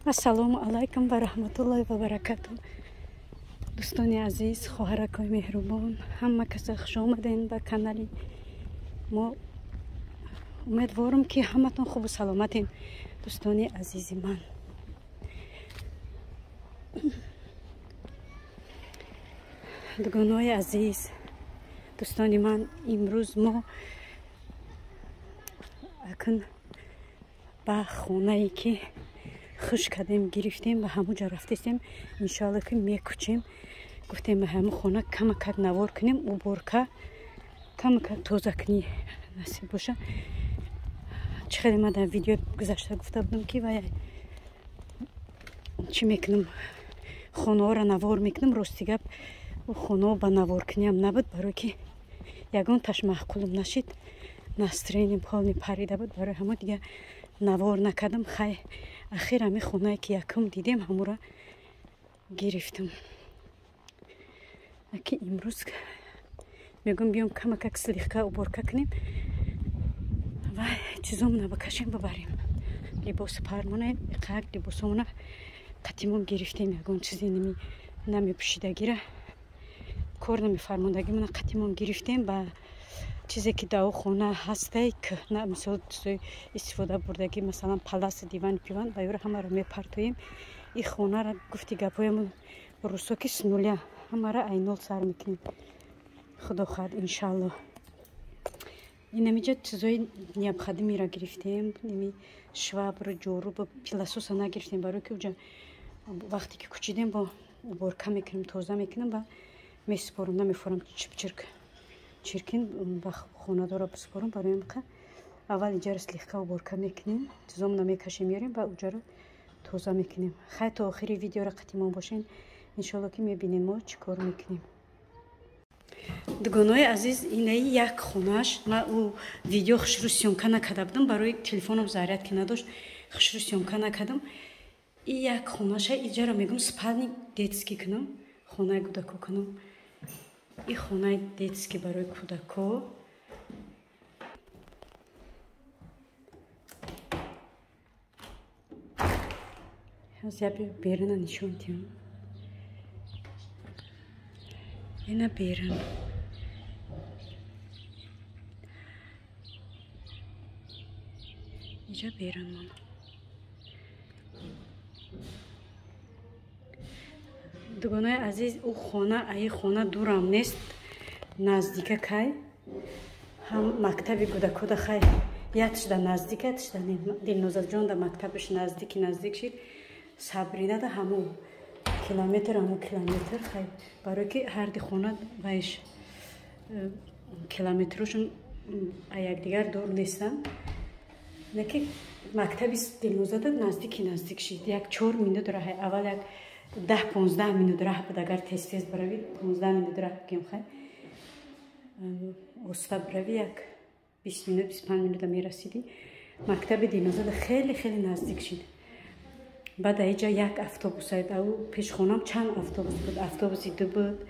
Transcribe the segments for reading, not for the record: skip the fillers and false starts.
Ассалому алайкум ва раҳматуллоҳи ва баракатуҳ. Дӯстони азиз, хоҳаракои меҳрубон, ҳама каса хуш омаден ба канали мо. Умедворам, ки ҳаматон хубу саломатен, дӯстони азизи ман. Дугонаҳои азиз, дӯстони ман, имрӯз мо акн ба хонае ки хуш кардем, гирифтем, ба ҳамуҷо рафтестем. Иншоалло, ки мекучем. Гуфтем, ба ҳамун хона камакак навор кунем, уборка, камакак тозакунӣ насиб боша. Чӣ хеле ман дар видео гузашта гуфта будам, ки вай чӣ мекунам, хонаҳоро навор мекунам. Рости гап, хонаҳо ба наворкуниам набуд, барое ки ягон таш маъқулам нашид, настроением полный парида буд. Барои ҳамо дига навор накардам. Хай, ахир ҳами хонае ки якум дидем, ҳамура гирифтам. Ки имрӯз мегӯм, биём, камакак слегка уборка кунем ва чизомона бикашем, бибарем. Либоси пармона, қак либосомона қатимон гирифтем, ягон чизе намепӯшидагира, кор намефармондагимона қатимон гирифтем. Ба чизе ки дар хона ҳастай, кӯҳна, мисол, чизои истифода бурдагӣ, масалан, паласи, дивани пиван, ба ёра ҳамаро мепартоем. И хонаро, гуфти гапҳоямон русо, ки с нуля, ҳамаро ай нол сар мекунем, худо хоҳад, иншалло. Инамиҷа чизои необходимыйро гирифтем, ними швабру, ҷорубу, пылесоса нагирифтем, барое ки уҷа вақте ки кучидем, бо уборка мекунем, тоза мекунем ва месупорам. Намефорам чирк чиркин ба хонадора бисупорам. Барои ҳамқа аввал иҷаро слегка уборка мекунем, чизомона мекашем, меорем ва уҷаро тоза мекунем. Хай, то охири видеоро қатимон бошен, иншоалло, ки мебинем мо чӣ кор мекунем. Дугонаҳои азиз, инаи як хонаш. Ман ӯ видео хушрӯ съёмка накарда будам, барои телефоном зарядка надошт, хушрӯ съёмка накардам. И як хонаша, иҷаро мегӯм, спальник детский кунам, хонаи кӯдако кунам. И хонаи детский барои кӯдако. Ҳоз беруна нишон диҳам. Ина берун. Иҷа берун мон. Дугонаи азиз, ӯ хона аи хона дурам нест, наздика кай. Ҳам мактаби кӯдакода хай ятшда наздика, тшда Дилнозаҷонда мактабаш наздики наздик шид. Сабринада ҳамун километр, ҳамун километр. Хай, барое ки ҳарди хона вайш километрошон якдигар дур нестанд. Леки мактаби Дилнозада наздики наздик шид, як 4 минут раҳ. Аввал як 10-15 минут раҳ буд, агар тез тез баравӣ, 15 минут раҳ бигем. Хай, оста баравӣ, як 20 минут, 25 минута мерасидӣ. Мактаби Дилнозада хеле хеле наздик шид. Баъд аиҷа як автобус, ау пешхонам чанд автобус буд: автобуси 2 буд,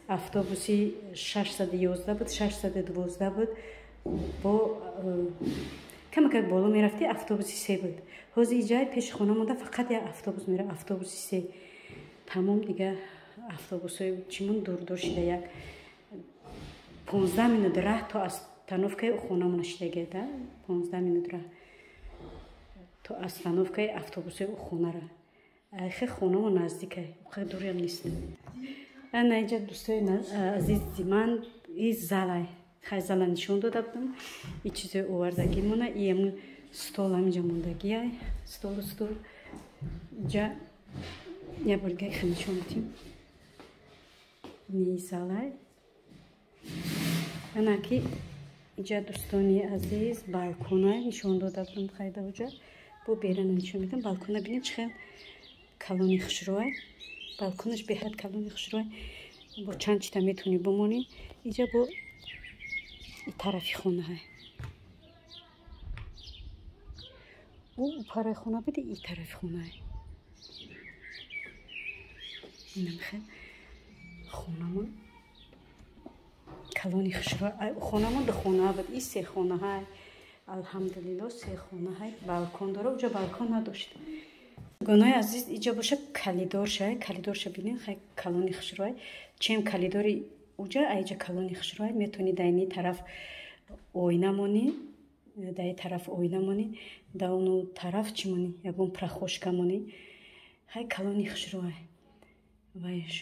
автобуси 611 буд, 612 буд. Бо камакак боло мерафтӣ, автобуси 3 буд. Ҳозир иҷаи пеши хона монда фақат як автобус мера, автобуси 3, тамом. Дига автобусҳои чимон дурдур шида, як 15 минут раҳ то остановкаи хонамона шидагида, 15 минут раҳ то остановкаи автобусҳои хонара. Хе, хонамо наздика, хе дуриам нест. Ана иҷа, дӯстои азизи ман, и залай. Хай, зала нишон дода будам. И чизои овардагимона, и ҳамун стол ҳаминҷа мондагиай, столу стол. Иҷа як бор дига хе нишон медиҳем. Ини залай. Ана ки иҷа, дӯстони азиз, балкона нишон дода будам. Хайда, уҷа бо берана нишон медиҳам. Балкона бинед, чӣ хел калони хушрӯай. Балконаш беҳад калони хушрӯай, бо чанд чита метавонӣ бимонӣ. Иҷа бо тарафи хонаҳай, ӯ параи хона буди, и тарафи хонаҳай. Инам хел хонамон калони хушрӯай. Хонамон ду хона буд, и се хонаҳай. Алҳамдулилло, се хонаҳай, балкон дора, уҷа балкон надошт. Гунои азиз, иҷа боша калидорша, калидорша бинед, хай калони хушрӯай. Чем калидори уҷа, аиҷа калони хушрӯай. Метавонӣ дар ини тараф оина монӣ, дар ин тараф оина монӣ, дар ону тараф чӣ монӣ, ягон прохожка монӣ. Хай калони хушрӯай. Вайш.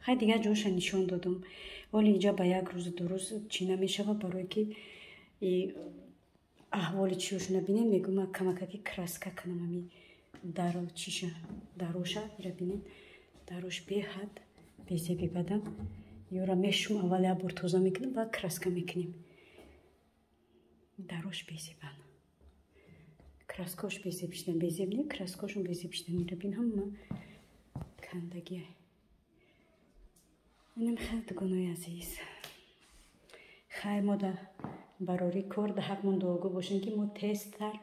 Хай дигар ҷоша нишон додум. Вале иҷа ба як рӯз ду рӯз чӣ намешава, барое ки аҳволи чиёшона бинед, мегӯм ман камакаки краска кунам ами даро чиша, дароша ира бинед, дарош беҳад безеби бадам. Ёра мешум, аввал як бор тоза мекунем, баъд краска мекунем. Дарош безебан. Краскош безеб шидан, безеб не, краскошон безеб шидан. Ира бин ҳама кандагиай. Инам хел дугонои азиз. Хай мо да барори кор да ҳақмон дуогӯ бошем, ки мо тезтар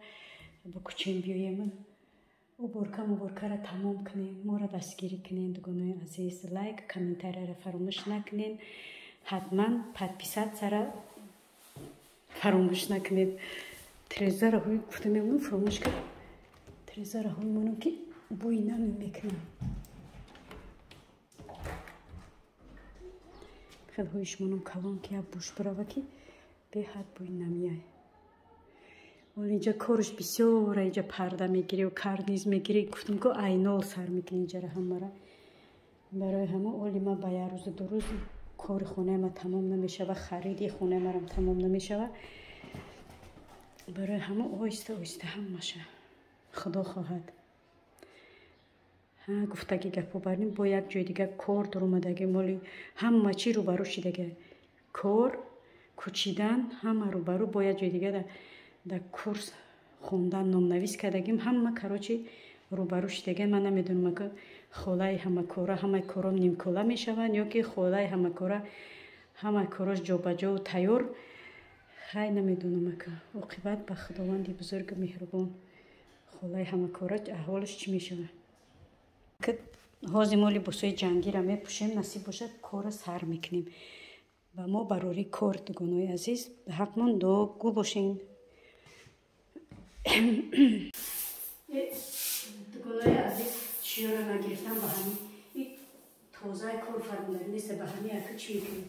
ба кӯчем биёем. Уборка муборкара тамом кунем, моро дастгирӣ кунем, дугонои азиз. Лайк, комментарияро фаромӯш накунед. Ҳатман подписатсияро фаромӯш накунед. Трезаро ҳои гуфта мемонам, фаромӯш кард. Трезаро ҳои монам, ки бӯи нами мекунам. Хел ҳоиш монам калон, ки як буш бирава, ки беҳад бӯи намияй. Вале инҷа корш бисёра, инҷа парда мегирӣ, карниз мегирӣ. Гуфтам ку айнол сар мекунӣ инҷара ҳамара. Барои ҳама оли ма ба як рӯзу ду рӯз кори хонаи ма тамом намешава, хариди хонаи марам тамом намешава. Барои ҳама оҳиста оҳиста ҳамаша худо хоҳад. Гуфтаги гапҳо барнем, бо як ҷои дига кор дуромадаги, моли ҳама чӣ рӯбарӯ шидаги. Кор, кӯчидан, ҳама рӯбарӯ, бо як ҷои дига дар курс хондан номнавис кардагим, ҳама короче рӯбарӯ шидаги. Ман намедонам, ака холаи ҳамакора ҳамаи кором нимкола мешаванд ё ки холаи ҳамакора ҳамаи корош ҷобаҷову тайёр. Хай намедонам, ака оқибат ба худованди бузургу меҳрубон. Холаи ҳамакора аҳволаш чӣ мешавад? Ҳозир мо либосҳои ҷангиро мепӯшем, насиб бошад корро сар мекунем. Ба мо барори кор, дугонои азиз, ба ҳақмон дуогӯ бошем. Дугонои азиз, чиёро нагирифтам ба ҳамин тозаи кор фармудаги нест, ба ҳамин ака чӣ мекунем?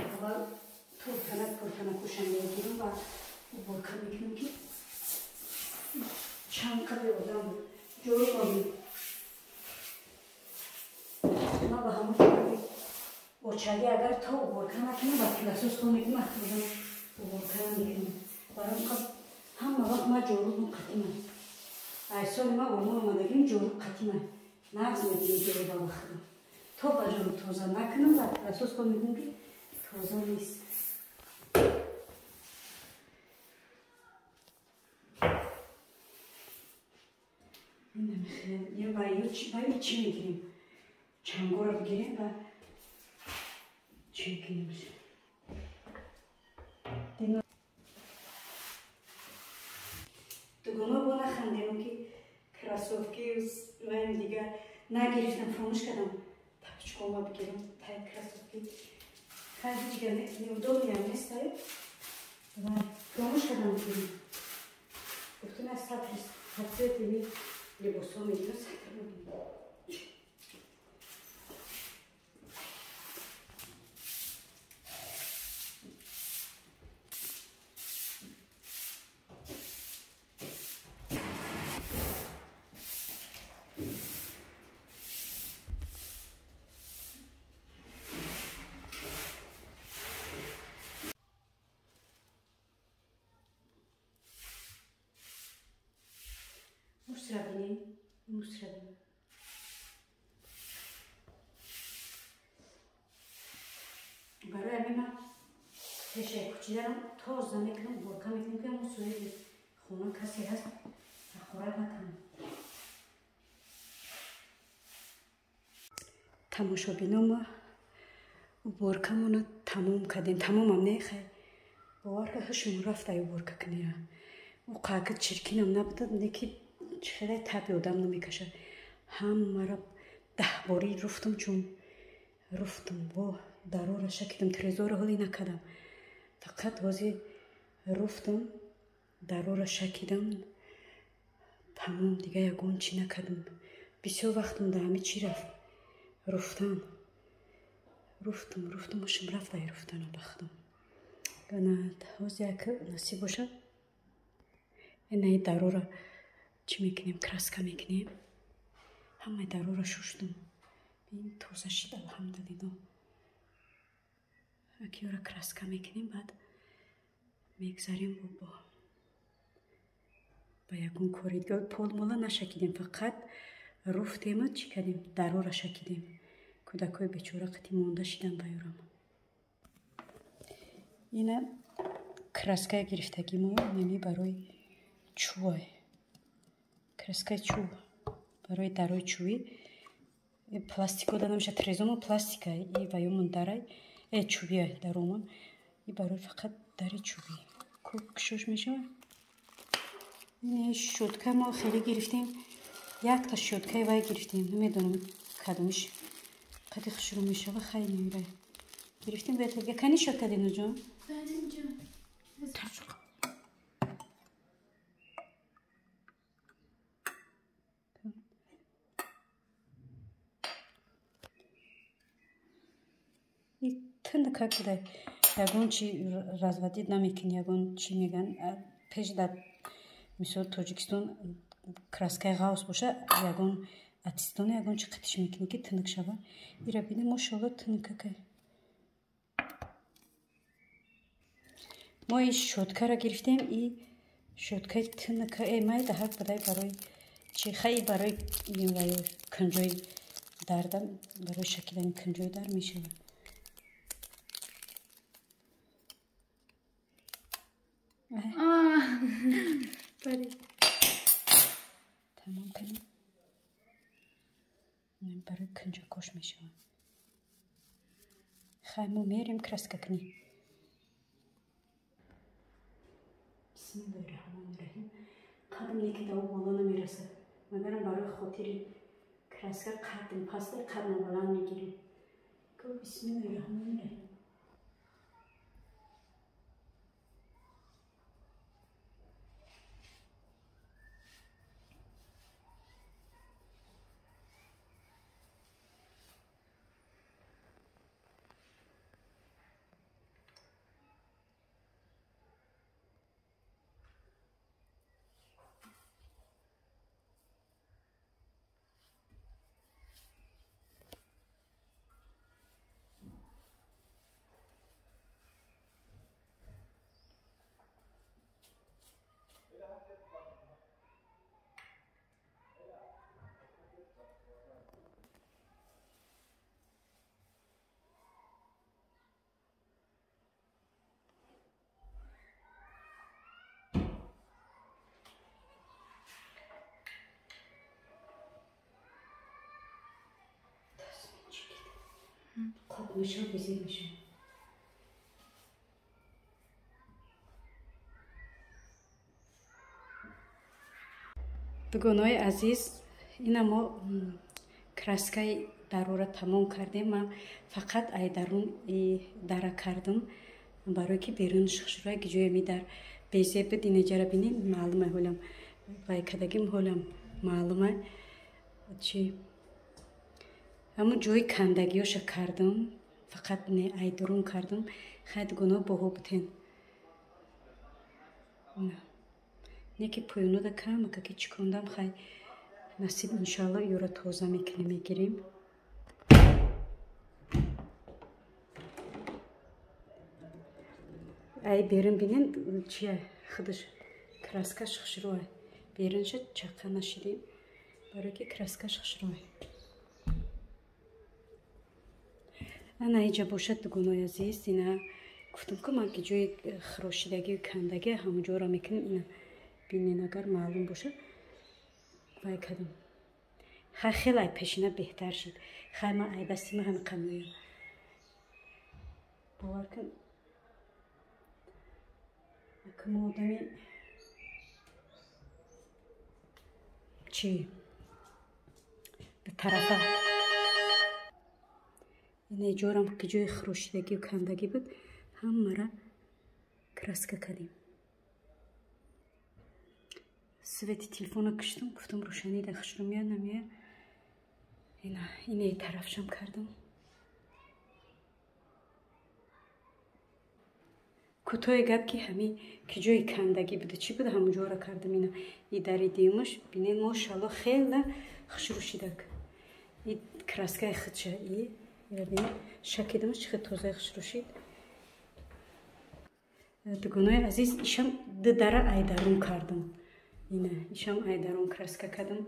Аввал тортанак пуртанакуша мегирам ва уборка мекунем, ки чанд қадри одам буд. Ҷору обӣ. Ма ба ҳамон очаги агар то уборка накунам, ба пиласос хо мекунам, ахтозам уборка намекунам. Барои ҳама вақт ма ҷорубам қатимам. Ай соли ма олмон омадагим ҷоруб қатимам. Нағз мебинам ҷоруб ба вақтам. То ба ҷоруб тоза накунам, ба пиласос хо мекунам, ки тоза нест. Ё ба чӣ мегирем? Чангоро бигирем ва чӣ кунем? Дугоно бо нахандем, ки кроссовки ваем дигар нагирифтам, фаромӯш кардам. Тапочкома бигирам, тай кроссовки. Хай ҳеҷ гап неудобниям нест, фаромӯш кардам бигирам. Гуфтам аз сатри либосҳо мегирам, сатр мегирам. Мусра бинем, мусра бинем. Барои ҳамин ман пешаи кӯчиданам тоза мекунам, уборка мекунам, ки ҳамон соҳиби хона касе ҳаст, ҳақорат накунам. Тамошобино, ма уборкамона тамом кардем. Тамомам не, хай бовар ка ҳушмон рафт ай уборка кунера. Ӯ қака чиркинам набудад, не ки хеле таби одам намекашад. Ҳамаро даҳборӣ руфтам, чун руфтам, бо дарора шакидам, трезора ҳоле накардам. Фақат ҳозир руфтам, дарора шакидам, Тамом, дига ягон чӣ накардам. Бисёр вақтам дар ҳами чӣ рафт? Руфтан. Руфтам, руфтам, ошим рафт ай руфтана бахтам. Ана ҳозир як насиб бошад. Инаи дарора чӣ мекунем? Краска мекунем. Ҳамаи дарора шуштум. Бин тоза шид, алҳамдулилло. Акиёра краска мекунем, баъд мегзарем бо ба ягон кори дига. Полмола нашакидем, фақат руфтему чӣ кардем? Дарора шакидем. Кӯдакҳои бечора қати монда шидан ба ёрам. Ина краскаи гирифтагӣ мо нами барои чӯвай. Краскаи чӯв барои дарои чӯвӣ. Пластико да намеша, трезомо пластика и ваёмон дарай, чӯвия даромон. И барои фақат дари чӯвӣ. Кушош мешавад. Ин щётка мо хеле гирифтем. Якта щёткаи вай гирифтем. Намедонам кадомиш қади хушрӯ мешава, хай намебай. Гирифтем баъд дига. Кани щётка Диноҷон? Тынка кудай. Ягон чи разводить намекунӣ, ягон чӣ меган. Пеш дар мисол Тоҷикистон краскаи ғавс боша, ягон аттестони ягон чи қатиш мекунӣ ки тынк шава. Ира бинем, мошалло тынкакай. Мо и щёткаро гирифтем, и щёткаи тынка майда ҳак будай барои чи хай барои кунҷои дарда, барои шакидани кунҷои дар мешавад. Тамом кардем. Барои кунҷакош мешавад. Хай мо мерем краска кунӣ. Бисмиллоҳи раҳмони раҳим. Қадам неки да боло намерасад. Магарам барои хотири краска қадам паста қадам баланд мегирем. Бисмиллоҳи раҳмони раҳим. Қоқ мешава, безеб мешава. Дугонаҳои азиз, ина мо краскаи дарора тамом кардем. Ман фақат ай дарун дара кардам, барое ки берунаш хушрӯя, ки ҷои ми дар безеб буд. Инеҷара бинем, маълума ҳолам вай кардагим, ҳолам маълума чи ҳамун ҷои кандагиёша кардам, фақат не ай дурун кардам. Хай дугонаҳо боҳо бутен. Не ки поёнода камака ки чикондам, хай насиб иншоалло ёра тоза мекунем, мегирем. Ай берун бинен чия худаш краскаш хушрӯай. Берунша чақа нашидем, барое ки краскаш хушрӯай. Ана иҷа бошад, дугонаи азиз, ина гуфтам ку ман ки ҷои хирошидагию кандагӣ ҳамон ҷоро мекунем. Ина бинен, агар маълум бошад вай кардам. Хай хеле ай пешина беҳтар шид. Хай ман ай дасти ман ҳамиқа меоям. Бовар кун, мо одами чӣ тарафа ине ҷорам ки ҷои хирошидагию кандагӣ буд, ҳамаро краска кардем. Свети телефона киштум, гуфтам рӯшанӣ да хушрӯ меяд намеяд. Ина инаи тарафшам кардам. Кӯтоҳи гап ки ҳами ки ҷои кандагӣ буда чӣ буда ҳамонҷоро кардам. Ина и дари дуюмаш бинед, мошалло хела хушрӯ шидак. И краскаи худша и ира бинед, шакидамаш чӣ хел тозаи хушрӯ шид. Дугонои азиз, ишам ду дара айдарун кардам. Ина ишам айдарун краска кардам.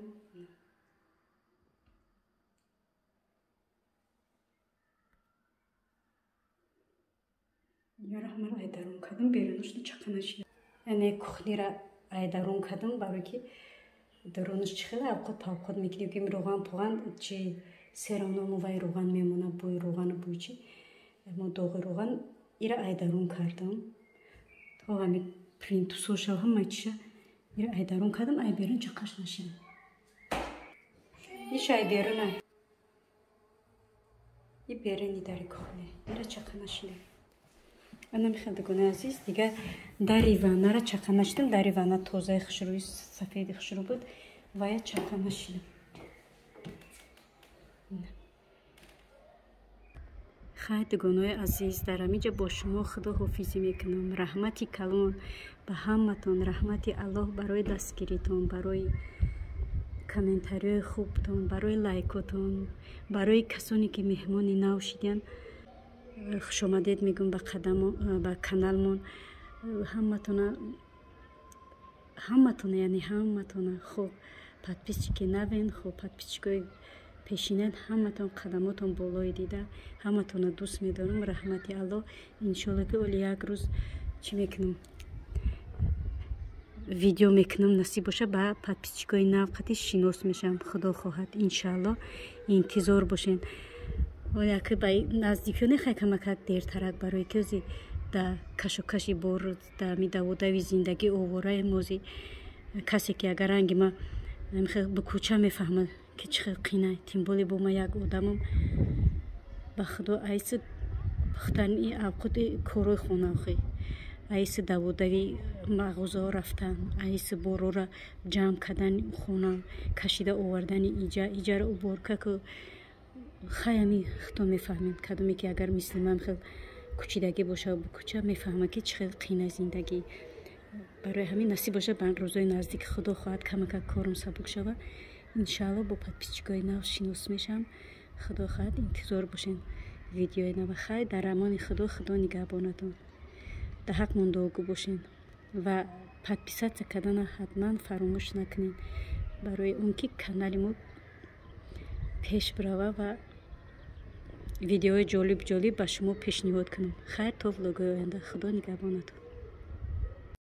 Ёра ҳамаро айдарун кардам, берунашро чақа нашидам. Яъне кухнира айдарун кардам, барое ки дарунаш чӣ хела авқот павқот мекунем, ки рӯған пуған чи сероному вай рӯған мемона, бӯи рӯғану бӯи чи мо доғи рӯған ира айдарун кардам. То ҳами плинтусоша ҳамаи чиша ира айдарун кардам, ай берун чақаш нашидам. Иш ай беруна. И беруни дари кухне ира чақа нашидам. Ана михел дугонаи азиз, дигар дари ваннара чақа нашидам. Дари ванна тозаи хушрӯи сафеди хушрӯ буд вая чақа нашидам. Хайр дугонаи азиз, дар ҳаминҷа бо шумо худоҳофизӣ мекунам. Раҳмати калон ба ҳаматон, раҳмати Аллоҳ барои дастгиритон, барои комментариҳои хубтон, барои лайкотон, барои касоне ки меҳмони нав шидиянд. Хушомадед мегӯм ба қадамо ба каналмон. Ҳаматона ҳаматона, яъне ҳаматона, хуб подписчики навен, хуб подписчикои пешинен, ҳаматон қадамотон болои дида, ҳаматона дӯст медорам. Раҳмати Аллоҳ. Иншолло ки оли як рӯз чӣ мекунам, видео мекунам, насиб боша ба подписчикои нав қати шинос мешавам. Худо хоҳад, иншаалло интизор бошен. Яке ба наздикиё нехай камакак дертарак, барои ки ози да кашокаши бор да ми даводави зиндагӣ овораем. Ози касе ки агар ранги ма ба кӯча мефаҳмад ки чӣ хел қинай, тем более бо ма як одамам. Ба худо айси пухтани авқоти корҳои хонаохӣ, айси даводави мағозаҳо рафтан, айси борора ҷамъ кардани хона, кашида овардани иҷа, иҷаро уборка ку хаями худо мефаҳмед. Кадоме ки агар мисли ман хел кӯчидагӣ боша бо кӯча мефаҳмад ки чӣ хел қинай зиндагӣ. Барои ҳамин насиб боша ба рӯзои наздик худо хоҳад камакак корум сабук шава. Иншаалло бо подписчикои нав шинос мешавам. Худо хоҳад интизор бошен видеои нава. Хайр, дар амони худо, худо нигаҳбонатон. Дар ҳақмон дуогӯ бошен ва подписатсия кардана ҳатман фаромӯш накунед, барои он ки канали мо пеш бирава ва видеои ҷолиб ҷолиб ба шумо пешниҳод кунам. Хайр, то влогои оянда. Худо нигаҳбонатон.